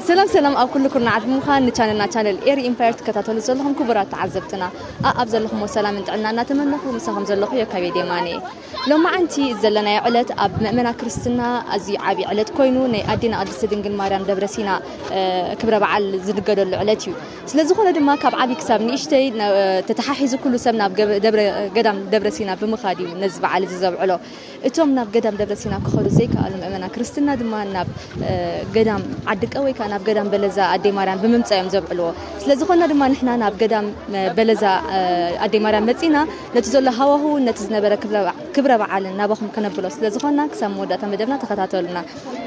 ሰላም ሰላም፣ ኣብ ኩሉ ኩርናዓት ብምዃን ንቻነልና ቻነል ኤሪ ኢምፓየር ትከታተሉ ዘለኹም ክቡራት ተዓዘብትና፣ ኣኣብ ዘለኹሞ ሰላምን ጥዕና እናተመነኹ፣ ምሳኹም ዘለኹ ዮካቤድ የማነ። ሎማዓንቲ ዘለናዮ ዕለት ኣብ ምእመና ክርስትና ኣዝዩ ዓቢ ዕለት ኮይኑ፣ ናይ ኣዴና ቅድስቲ ድንግል ማርያም ደብረ ሲና ክብረ በዓል ዝንገደሉ ዕለት እዩ። ስለ ዝኾነ ድማ ካብ ዓቢ ክሳብ ንእሽተይ ተተሓሒዙ ኩሉ ሰብ ናብ ገዳም ደብረ ሲና ብምኻድ እዩ ነዚ በዓል እዚ ዘብዕሎ። እቶም ናብ ገዳም ደብረ ሲና ክኸዱ ዘይከኣሉ ምእመና ክርስትና ድማ ናብ ገዳም ዓዲ ቀወ ወይ ከዓ ናብ ገዳም በለዛ ኣደይ ማርያም ብምምፃእ እዮም ዘብዕልዎ። ስለ ዝኾነ ድማ ንሕና ናብ ገዳም በለዛ ኣደይ ማርያም መፂና ነቲ ዘሎ ሃዋህውን ነቲ ዝነበረ ክብረ በዓልን ናባኹም ከነብሎ ስለ ዝኾንና ክሳብ መወዳእታ መደብና ተኸታተሉና።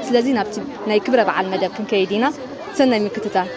ስለዚ ናብቲ ናይ ክብረ በዓል መደብ ክንከይድ ኢና። ሰናይ ምክትታል።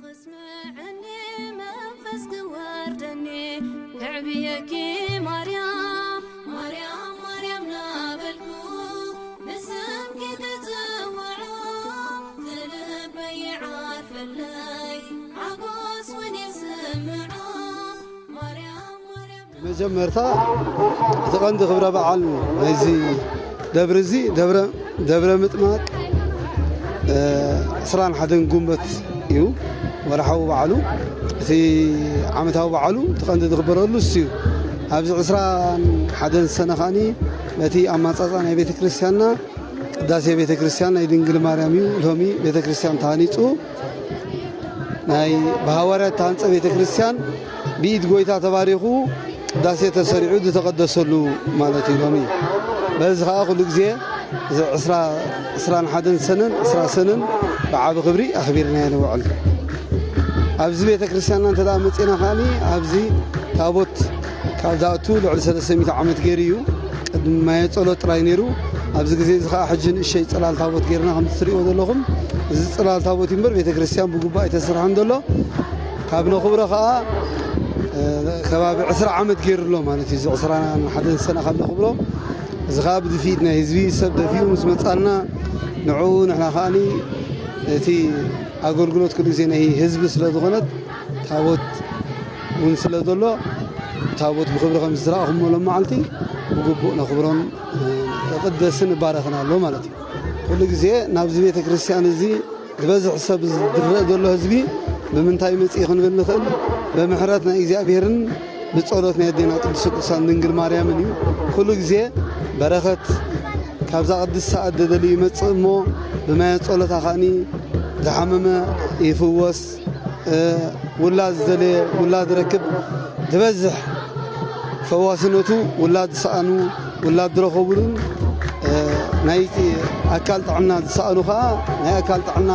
ክስምዐኒ መንፈስ ክወርደኒ ክዕብየኪ ማርያም ማርያም ማርያም ናበልኩ ንስምኪ ክጽውዖ ዝልበይ ይዓርፈለይ ሓጎስ እውን ይስምዖ ማርያም ማርያም መጀመርታ እቲ ቀንዲ ክብረ በዓል ናይዚ ደብሪ እዚ ደብረ ምጥማቅ ዕስራን ሓደን ጉንበት እዩ ወርሓዊ በዓሉ። እቲ ዓመታዊ በዓሉ እቲ ቀንዲ ዝኽበረሉ እሱ እዩ። ኣብዚ ዕስራን ሓደን ሰነ ከዓኒ በቲ ኣማፃፃ ናይ ቤተ ክርስቲያንና ቅዳሴ ቤተ ክርስቲያን ናይ ድንግል ማርያም እዩ። ሎሚ ቤተ ክርስቲያን ተሃኒፁ ናይ ብሃዋርያት ተሃንፀ ቤተ ክርስቲያን ብኢድ ጎይታ ተባሪኹ ቅዳሴ ተሰሪዑ ዝተቐደሰሉ ማለት እዩ ሎሚ። በዚ ከዓ ኩሉ ግዜ እዚ ዕስራ ዕስራን ሓደን ሰነን ዕስራ ሰነን ብዓቢ ክብሪ ኣኽቢርናዮ ንውዕል። ኣብዚ ቤተ ክርስቲያንና እንተ ደኣ መፂና ከዓኒ ኣብዚ ታቦት ካብ ዝኣቱ ልዕሊ ሰለስተ ሚእቲ ዓመት ገይሩ እዩ። ቅድሚ ማየ ጸሎት ጥራይ ነይሩ። ኣብዚ ግዜ እዚ ከዓ ሕጂ ንእሸይ ጽላል ታቦት ገይርና ከምዚ ትሪእዎ ዘለኹም እዚ ጽላል ታቦት እዩ እምበር ቤተ ክርስቲያን ብግቡእ ኣይተሰርሐን ዘሎ። ካብ ነኽብሮ ከዓ ከባቢ ዕስራ ዓመት ገይሩ ኣሎ ማለት እዩ። እዚ ዕስራን ሓደን ሰነ ካብ ነኽብሮ እዚ ከዓ ብድፍኢት ናይ ህዝቢ ሰብ ደፊኡ ምስ መጻልና ንዕኡ ንሕና ከዓኒ እቲ ኣገልግሎት ኩሉ ግዜ ናይ ህዝቢ ስለ ዝኾነት ታቦት እውን ስለ ዘሎ ታቦት ብክብሪ ከም ዝረኣኹሞ ሎም መዓልቲ ብግቡእ ነኽብሮን ንቕደስን ንባረኽን ኣሎ ማለት እዩ። ኩሉ ግዜ ናብዚ ቤተ ክርስቲያን እዚ ዝበዝሕ ሰብ ዝረአ ዘሎ ህዝቢ ብምንታይ መፅኢ ክንብል ንኽእል ብምሕረት ናይ እግዚኣብሄርን ብጸሎት ናይ ኣዴና ቅድስተ ቅዱሳን ድንግል ማርያምን እዩ። ኩሉ ግዜ በረኸት ካብዛ ቅድስቲ ኣደ ደልዩ ይመጽእ እሞ ብማየ ጸሎታ ከኣኒ ዝሓመመ ይፍወስ፣ ውላድ ዝደለየ ውላድ ይረክብ። ዝበዝሕ ፈዋስነቱ ውላድ ዝሰኣኑ ውላድ ዝረኸቡሉን ናይ ኣካል ጥዕና ዝሰኣኑ ከኣ ናይ ኣካል ጥዕና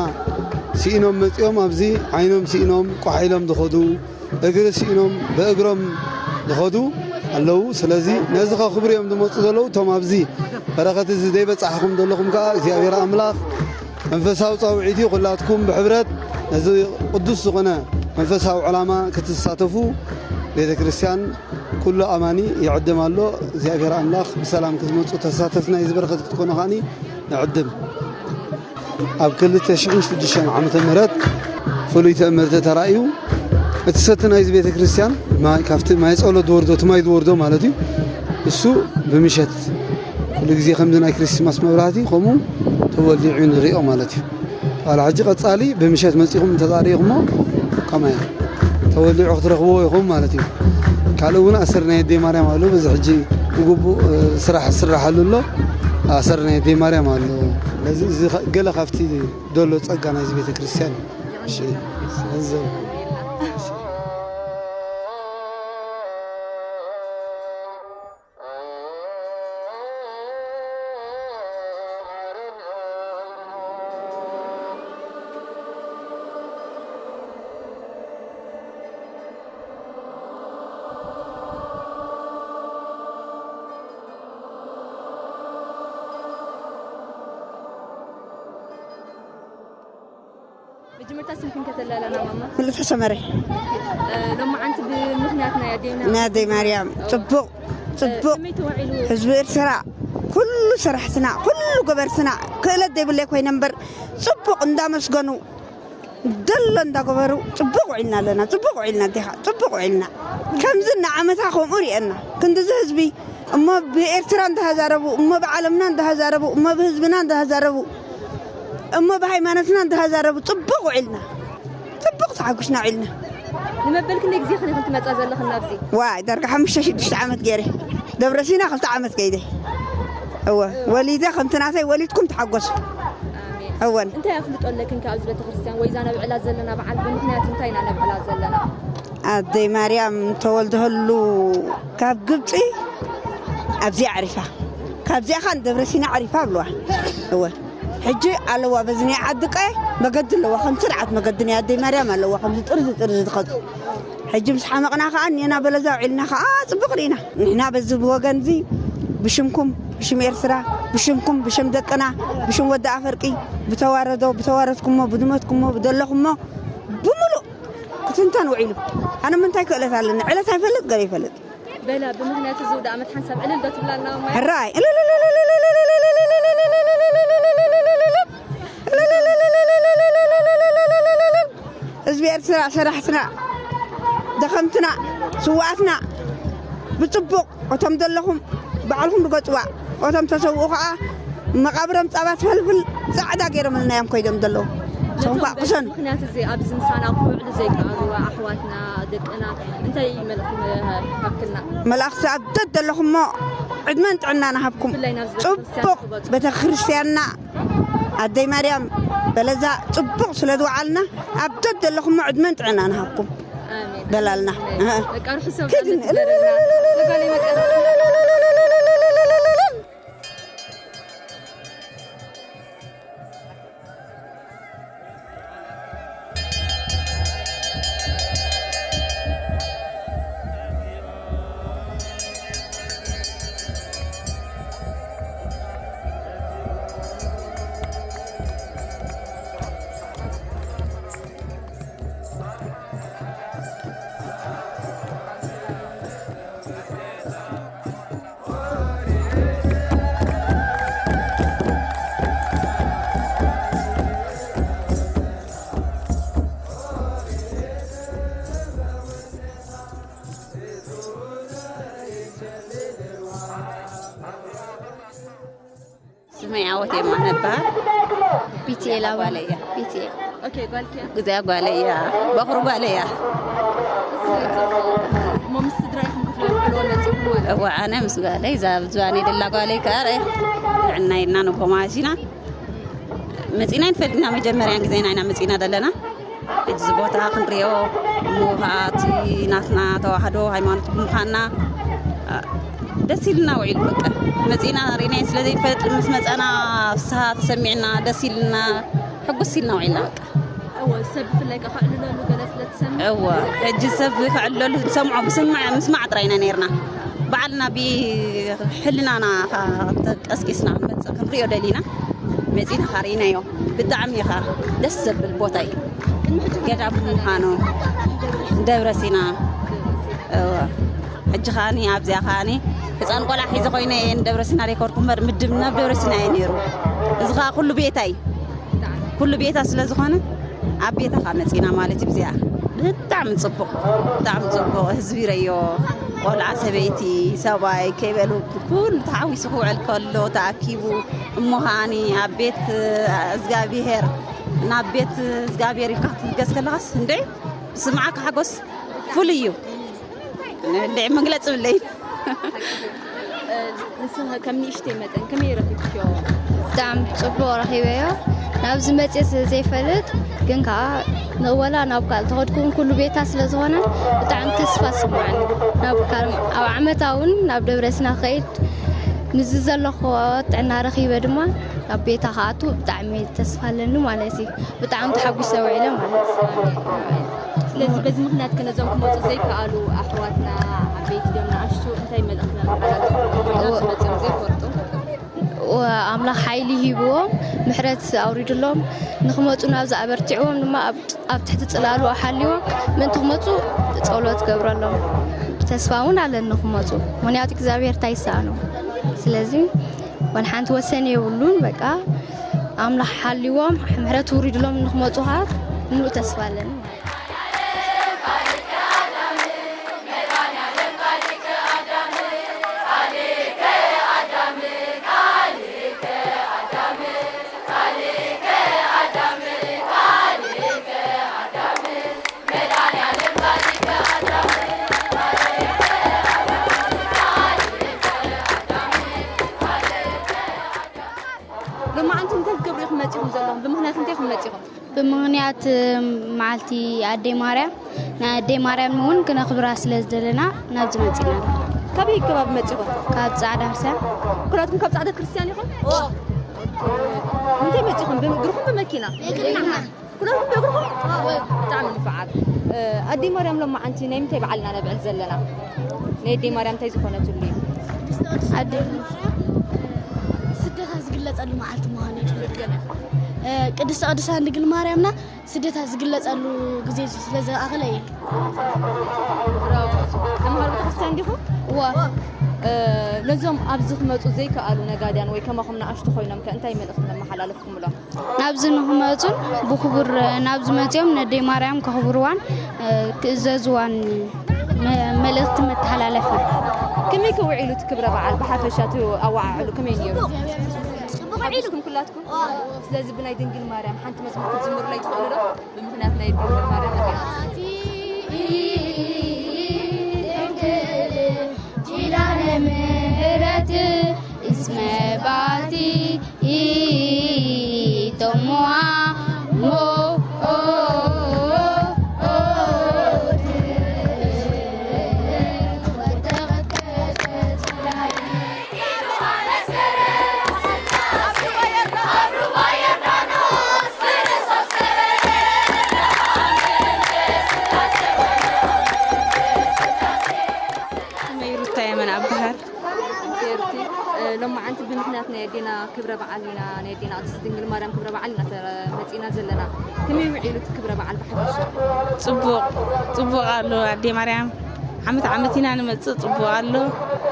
ስኢኖም መጺኦም ኣብዚ ዓይኖም ስኢኖም ቋሕ ኢሎም ዝኸዱ እግሪ ስኢኖም ብእግሮም ዝኸዱ ኣለዉ። ስለዚ ነዚ ከኽብሩ እዮም ዝመፁ ዘለዉ። እቶም ኣብዚ በረኸት እዚ ዘይበፃሕኹም ዘለኹም ከዓ እግዚኣብሔር ኣምላኽ መንፈሳዊ ፃውዒት እዩ። ኩላትኩም ብሕብረት ነዚ ቅዱስ ዝኾነ መንፈሳዊ ዕላማ ክትሳተፉ ቤተ ክርስቲያን ኩሉ ኣማኒ ይዕድም ኣሎ። እግዚኣብሔር ኣምላኽ ብሰላም ክትመፁ ተሳተፍቲ ናይዚ በረኸት ክትኮኑ ከዓኒ ንዕድም። ኣብ ክልተ ሽሕን ሽዱሽተን ዓመተ ምህረት ፍሉይ ተእምርቲ ተራእዩ። እቲ ሰቲ ናይዚ ቤተ ክርስቲያን ማይ ካብቲ ማይ ጸሎት ዝወርዶ እቲ ማይ ዝወርዶ ማለት እዩ። እሱ ብምሸት ኩሉ ግዜ ከምዚ ናይ ክሪስማስ መብራህቲ ከምኡ ተወሊዑ ንሪኦ ማለት እዩ። ዋላ ሕጂ ቀጻሊ ብምሸት መጺኹም እንተዛሪኹሞ ከማይ ተወሊዑ ክትረኽብዎ ኢኹም ማለት እዩ። ካልእ እውን ኣሰር ናይ ኣደይ ማርያም ኣሎ። በዚ ሕጂ ብግቡእ ስራሕ ዝስራሓሉ ኣሎ። ኣሰር ናይ ኣደይ ማርያም ኣሎ። ስለዚ እዚ ገለ ካብቲ ዘሎ ጸጋ ናይዚ ቤተ ክርስቲያን እዩ። እሺ፣ ገንዘብ መጀመርታ ስምክን ከተላላና ማማ። ምልእቲ ሰመረ። እ፣ ሎማዓንቲ ብምኽንያት ናይ ኣዴና ናይ ኣደይ ማርያም። ጽቡቕ፣ ጽቡቕ። ከመይ ተዋዒሉ? ህዝቢ ኤርትራ ኩሉ ሰራሕትና፣ ኩሉ ገበርትና ክእለት ዘይብለይ ኮይነ እምበር ጽቡቕ እንዳመስገኑ ደሎ እንዳገበሩ ጽቡቕ ውዒልና ኣለና። ጽቡቕ ውዒልና፣ ኣዴኻ ጽቡቕ ውዒልና። ከምዚ እናዓመታ ከምኡ ሪአና ክንድዚ ህዝቢ እሞ ብኤርትራ እንዳሃዛረቡ፣ እሞ ብዓለምና እንዳሃዛረቡ፣ እሞ ብህዝብና እንዳሃዛረቡ፣ እሞ ብሃይማኖትና እንዳሃዛረቡ ጽቡቕ ውዒልና። ጽቡቕ ተሓጒስና ውዒልና። ንመበል ክንደይ ግዜ ኸ ኢኺ ትመጻ ዘለኽን ናብዚ? ዋይ፣ ዳርጋ ሓሙሽተ ሽዱሽተ ዓመት ገይረ። ደብረ ሲና ክልተ ዓመት ከይደ። እወ፣ ወሊደ ከምቲ ናተይ ወሊድኩም ተሓጎሱ። ኣሜን። እወን። እንታይ ኣፍልጦ ኣለክን ካብዚ ቤተክርስትያን ወይ እዛ ነብዕላ ዘለና በዓል ብምኽንያት እንታይ ኢና ነብዕላ ዘለና? ኣደይ ማርያም ተወልደሉ ካብ ግብፂ ኣብዚኣ ዓሪፋ፣ ካብዚኣ ኸኣ ንደብረ ሲና ዓሪፋ ኣብለዋ። እወ። ሕጂ ኣለዋ በዚ ናይ ዓዲ ቀየ መገዲ ኣለዋ፣ ከም ስርዓት መገዲ ናይ ኣደይ ማርያም ኣለዋ፣ ከምዚ ጥርዚ ጥርዚ ዝኸዱ። ሕጂ ምስ ሓመቕና ኸኣ እኔና በለዛ ውዒልና ኸኣ ጽቡቕ ርኢና። ንሕና በዚ ብወገን እዚ ብሽምኩም፣ ብሽም ኤርትራ፣ ብሽምኩም፣ ብሽም ደቅና፣ ብሽም ወዲ ኣፈርቂ፣ ብተዋረዶ፣ ብተዋረድኩሞ፣ ብድመትኩሞ፣ ብደለኹሞ ብምሉእ ክትንተን ውዒሉ። ኣነ ምንታይ ክእለት ኣለኒ? ዕለት ኣይፈልጥ፣ ገለ ይፈልጥ። በላ፣ ብምኽንያት እዚ ደኣ ዓመት ሓንሳብ ዕልል ዶ ትብላልና ማይ? ሕራይ። ህዝቢ ኤርትራ፣ ሰራሕትና፣ ደኸምትና፣ ስውኣትና ብጽቡቕ፣ እቶም ዘለኹም ባዕልኹም ርገጽዋ፣ እቶም ተሰውኡ ኸኣ መቓብሮም ጻባ ትፈልፍል ጻዕዳ ገይሮምልና እዮም ከይዶም ዘለዉ። ንሶም ነቶም ኳዕ በዚ ቅሰኑ። ምኽንያት እዚ ኣብዚ ምሳና ክውዕሉ ዘይከኣሉ ኣሕዋትና፣ ደቅና እንታይ መልእኽቲ ምሃብክልና? መልእኽቲ ኣብ ደድ ዘለኹሞ ዕድመን ጥዕናን ሃብኩም። ብፍላይ ናብዚ ጽቡቕ ቤተክርስትያን ክበጽሑ። ቤተክርስትያንና ኣደይ ማርያም በለዛ ጽቡቕ ስለ ዝወዓልና ኣብ ደድ ዘለኹሞ ዕድመን ጥዕናን ሃብኩም። ኣሜን። በላልና። ኣሜን። በቃ ርሑስ ሰንበት ኪድን። ይግበረልና። ተጋለይ በቃ። ስመይ ዓወት የማነ እበሃል። ቢቲኤል ኣባ-፣ ጓለይ እያ። ቢቲኤል። ኦኬ፣ ጓልኪ እያ? እዚኣ ጓለይ እያ። በኹሪ ጓለይ እያ። እሞ ምስ ስድራ ኢኹም ክትበልዑ መጺኹም ማለት እዩ? እወ፣ ኣነ ምስ ጓለይ፣ እዛ ኣብ ዝባነይ ደላ ጓለይ ከኣ ርኣይ፣ ጥዕና ኢልና ንጎማዚና መጺና ኣይንፈልጥና። መጀመርያን ግዜና ኢና መጺና ዘለና። ሕጂ እዚ ቦታ ክንሪኦ፣ እሞ ከኣ እቲ ናትና ተዋህዶ ሃይማኖት ብምዃንና፣ አ፣ ደስ ኢልና ውዒሉ በቃ። መጺና ርኢናዮ ስለ ዘይንፈልጥ ምስ መጻና ፍስሃ ተሰሚዕና፣ ደስ ኢልና፣ ሕጉስ ኢልና ውዒልና በቃ። እወ፣ ሰብ ብፍላይ ከ ከዕልለሉ ገለ ስለ ትሰምዕ? እወ፣ ሕጂ ሰብ ከዕልለሉ ዝሰምዖ ብስማዕ፣ ምስማዕ ጥራይ ኢና ነይርና። ባዕልና ብሕልናና ከ ተቀስቂስና ክንመጽእ ክንሪኦ ደሊና። መጺና ከ ርኢናዮ። ብጣዕሚ ከ ደስ ዘብል ቦታ እዩ። ቅድሚ ሕጂ ገዳም ምዃኑ። ደብረ ሲና። እወ። ሕጂ ከኣኒ ኣብዚኣ ከኣኒ ህፃን ቆልዓ ሒዘ ኮይነ እየ ንደብረ ሲና ዘይከድኩ እምበር ምድብ ናብ ደብረ ሲና እየ ነይሩ። እዚ ከኣ ኩሉ ቤታይ። ኩሉ ቤታ ስለ ዝኾነ ኣብ ቤታ ከኣ መጺና ማለት እዩ። ብዚኣ ብጣዕሚ ጽቡቕ፣ ብጣዕሚ ጽቡቕ ህዝቢ ረዮ፣ ቆልዓ፣ ሰበይቲ፣ ሰብኣይ ከይበሉ ኩሉ ተሓዊሱ ክውዕል ከሎ ተኣኪቡ እሞ ከኣኒ ኣብ ቤት እግዚኣብሄር፣ ናብ ቤት እግዚኣብሄር ኢልካ ክትብገስ ከለኻስ እንዴ ዝስምዓካ ሓጎስ ፍሉይ እዩ። እንዴ መግለጺ ብለይ። ንስኻ ከም ንእሽተይ መጠን ከመይ ረኺብክዮ? ብጣዕሚ ጽቡቕ ረኺበዮ። ናብዚ መጽየ ስለ ዘይፈልጥ ግን ከኣ ንወላ ናብ ካልእ ተኸድኩ እውን ኩሉ ቤታ ስለ ዝኾነ ብጣዕሚ ተስፋ ስምዓኒ። ናብ ካልእ ኣብ ዓመታ እውን ናብ ደብረ ሲና ክኸይድ ምስዚ ዘለኹዎ ጥዕና ረኺበ ድማ ናብ ቤታ ክኣቱ ብጣዕሚ ተስፋ ኣለኒ ማለት እዩ። ብጣዕሚ ተሓጒሰ ውዒለ ማለት እዩ። ስለዚ በዚ ምኽንያት ከ ነዞም ክመጹ ዘይከኣሉ ኣሕዋትና ዓበይቲ ድዮም ንኣሽቱ እንታይ መልእኽቲ ነመሓላልፍ? እወ። ናብዚ መጺኦም ዘይፈልጡ? እወ፣ ኣምላኽ ሓይሊ ሂብዎም፣ ምሕረት ኣውሪድሎም፣ ንኽመጹ ናብዚ ኣበርቲዕዎም ድማ ኣብ ኣብ ትሕቲ ጽላሉ ኣሓልዎም ምእንቲ ክመጹ ጸሎት ገብረሎም። ተስፋ እውን ኣለኒ ክመጹ፣ ምኽንያቱ እግዚኣብሔር እንታይ ይሰኣኖ? ስለዚ ዋላ ሓንቲ ወሰን የብሉን። በቃ ኣምላኽ ሓልዎም፣ ምሕረት ውሪድሎም ንኽመጹ ኸዓ ምሉእ ተስፋ ኣለኒ። ሎማዓንቲ እንታይ ክትገብሩ ኢኹም መጺኹም ዘለኹም? ብምኽንያት እንታይ ኢኹም መጺኹም? ብምኽንያት መዓልቲ ኣደይ ማርያም፣ ናይ ኣደይ ማርያም እውን ክነኽብራ ስለ ዝደለና ናብዚ መጺና። ካበይ ከባቢ መጺኹም? ካብ ጻዕዳ ክርስቲያን። ኩላትኩም ካብ ጻዕዳ ክርስቲያን ኢኹም? እንታይ መጺኹም? ብእግርኹም ብመኪና? ኩላትኩም ብእግርኹም? ብጣዕሚ ንፉዓት። ኣደይ ማርያም ሎማዓንቲ ናይ ምንታይ በዓል ኢና ነብዕል ዘለና? ናይ ኣደይ ማርያም እንታይ ዝኾነትሉ እዩ? ኣደይ ማርያም ስደታ ዝግለጸሉ መዓልቲ ምዃኑ እዩ። ቅድስተ ቅዱሳን ድንግል ማርያምና ስደታ ዝግለጸሉ ግዜ ስለ ዝኣኸለ እዩ። ተምሃሮ ቤተክርስትያን ዲኹም? እዋ። ነዞም ኣብዚ ክመጹ ዘይከኣሉ ነጋድያን ወይ ከማኹም ንኣሽቱ ኮይኖም ከ እንታይ መልእኽቲ መመሓላለፍኩምሎም? ናብዚ ንኽመጹን ብኽቡር ናብዚ መጺኦም ነደይ ማርያም ከኽብርዋን ክእዘዝዋን መ- መልእኽቲ መተሓላለፍና። ከመይ ከ ውዒሉ እቲ ክብረ በዓል ብሓፈሻ እቲ ኣወዓዕሉ ከመይ ነይሩ? ጽቡቕ ውዒሉ። ሓጎስኩም ኩላትኩም? ስለዚ ብናይ ድንግል ማርያም ሓንቲ መዝሙር ክትዝምሩለይ ትኽእሉ ዶ? ብምኽንያት ናይ ድንግል ማርያም ኣዴና። ኪዳነ ምሕረት እስመ ባቲ ኢቶሞሃ ሞኦት ስመይ ሩታ የመን ኣብሃር። ጌርቲ፣ እ፣ ሎማዓንቲ ብምኽንያት ናይ ኣዴና ክብረ በዓል ኢና፣ ናይ ኣዴና ቅድስቲ ድንግል ማርያም ክብረ በዓል ኢና ተ-፣ መጺና ዘለና። ከመይ ውዒሉ እቲ ክብረ በዓል ብሓፈሻ? ጽቡቕ፣ ጽቡቕ ኣሎ። ኣዴ ማርያም ዓመት ዓመት ኢና ንመጽእ፣ ጽቡቕ ኣሎ።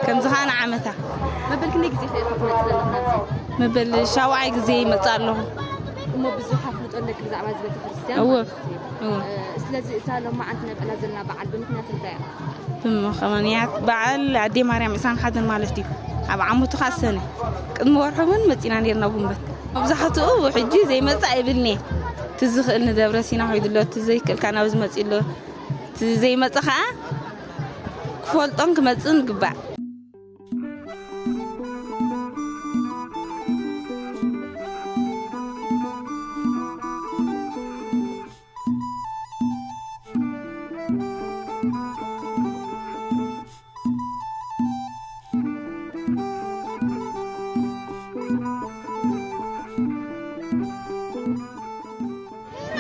ከምዚ ኸኣ ንዓመታ። መበል ክንደይ ግዜ ኢኺ ትመጺ ዘለኺ ናብዚ? መበል ሻውዓይ ግዜ ይመጽእ ኣለኹ። እሞ ብዙሕ ኣፍልጦ ኣለኪ ብዛዕባ እዚ ቤተክርስትያን እወ፣ ማለት እዩ። እወ። እ፣ ስለዚ እታ ሎማዓንቲ ነብዕላ ዘለና በዓል ብምኽንያት እንታይ እያ? ብምኽንያት በዓል ኣዴ ማርያም ዕስራን ሓደን ማለት እዩ። ኣብ ዓመቱ ኻሰነ ቅድሚ ወርሒ እውን መፂና ነርና ጉንበት። መብዛሕትኡ ሕጂ ዘይመፅእ ኣይብልኒ። እቲ ዝኽእል ንደብረ ሲና ኸይዱ ኣሎ፣ እቲ ዘይክእል ከዓ ናብ ዝመፅእ ኣሎ። እቲ ዘይመፅእ ከዓ ክፈልጦን ክመፅእን ይግባእ።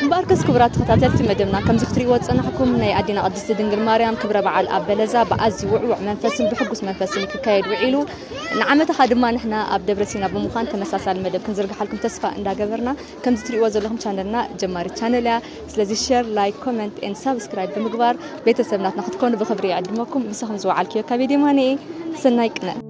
እምበኣርከስ ክቡራት ተኸታተልቲ መደብና፣ ከምዚ ክትርእይዎ ዝጸናሕኩም ናይ ኣዴና ቅድስቲ ድንግል ማርያም ክብረ በዓል ኣብ በለዛ ብኣዝዩ ውዕዉዕ መንፈስን ብሕጉስ መንፈስን እዩ ክካየድ ውዒሉ። ንዓመታኻ ድማ ንሕና ኣብ ደብረ ሲና ብምዃን ተመሳሳሊ መደብ ክንዝርግሓልኩም ተስፋ እንዳገበርና፣ ከምዚ ትርእይዎ ዘለኹም ቻነልና ጀማሪ ቻነል እያ። ስለዚ ሸር፣ ላይክ፣ ኮመንት ኤንድ ሳብስክራይብ ብምግባር ቤተሰብ ናትና ክትኮኑ ብኽብሪ ይዕድመኩም። ምሳኹም ዝወዓልክዮ ካቤድ የማነ እየ። ሰናይ ቅነ።